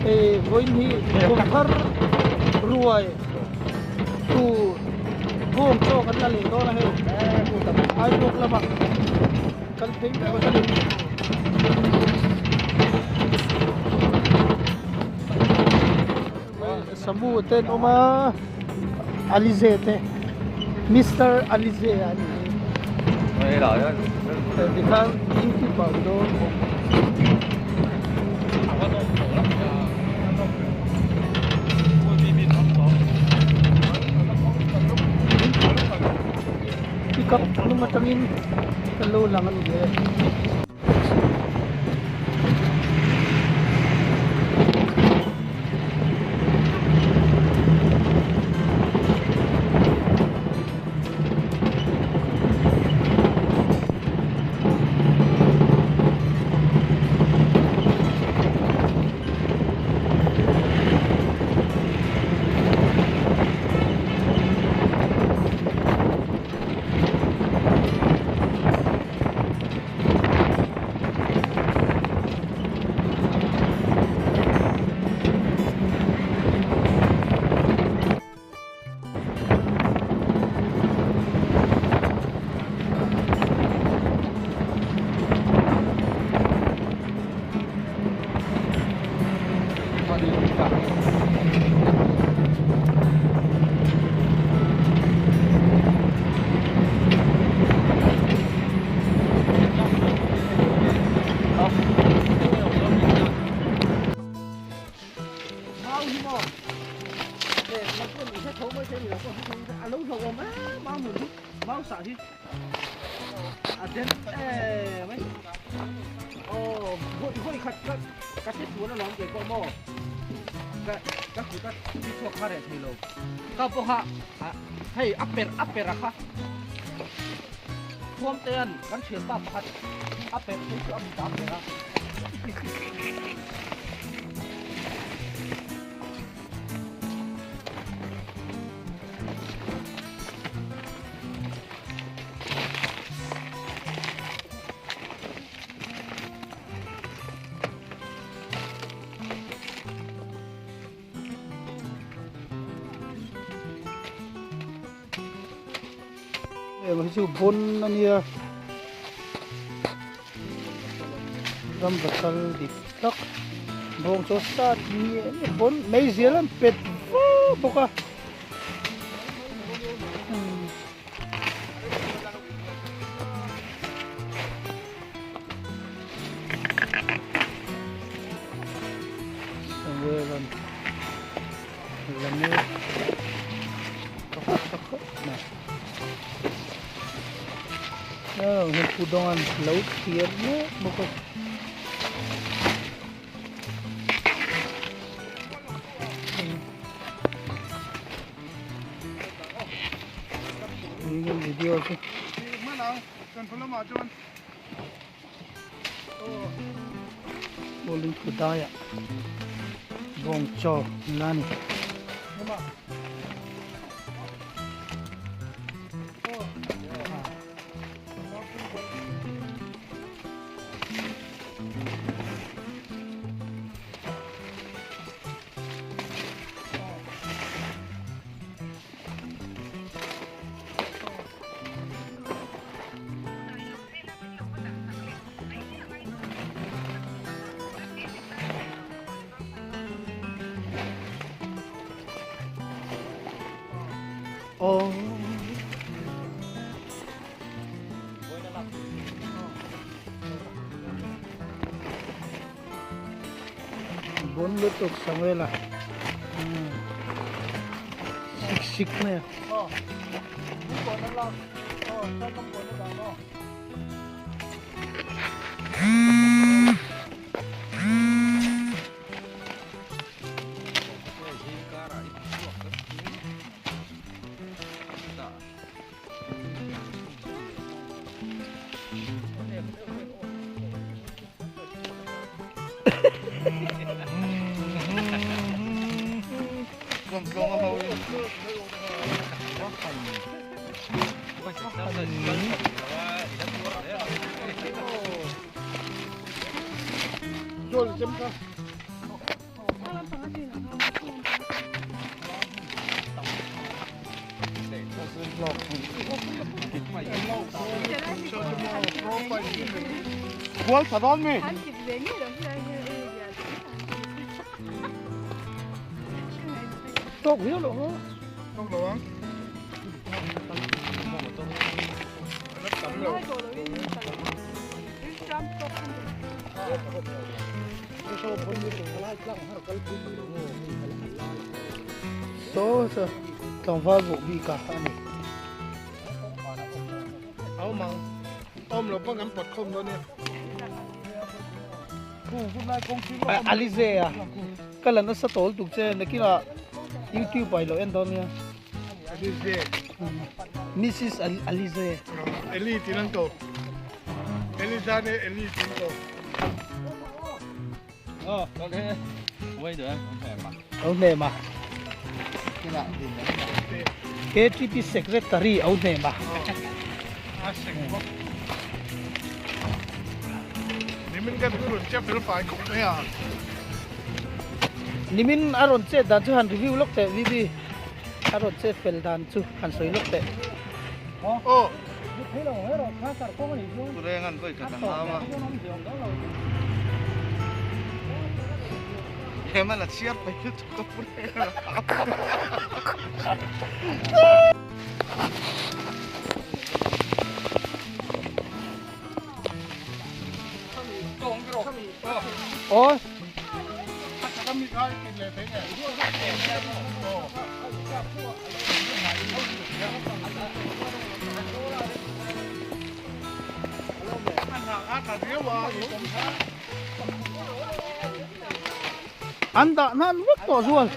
Hei vawiin hi kumthar ruai tur bawng chaw kan la leh dawn a hei Aibawk lamah kal phei mek a ni. Samu te an awm a Alize te Mister Alize a ni hi tikhan youtuber dawn pickup hnung atangin ka lo lang a ni e. Heng hi chu bon a nia ram pasal dik tak bawng chaw sat ni bon meizial an pet va bawk a. Samuel-a'n la mek tak tak khawp mai. Heng hi Pu Dawnga'n lo thlir mek bawk a. Video chu. Bowling thu daiah bawng chaw an la a ni. Aw. Bon lutuk Samuela. Sik sik mai a. Tawk viau lo maw? Tawk lo ang. Tam lo. Saw saw tlangval bawk bik a a ni. Awm ang. Awm lo pawn kan pawt khawm dawn nia. Alize a ka la nasa tawl tuk che nakinah youtube ah i lo en dawn nia. Alize. Mrs Alize. Eli tin an ko. Eliza ne Eli tin ko. Au hnem a. KTP Secretary au hnem a. Nimin kan rawn che fel fai khawp mai a. Nimin a rawn chet dan chu han review lawk teh VB. A rawn chet fel dan chu han sawi lawk teh. Aw. Aw. An dah hnan vek tawh zual.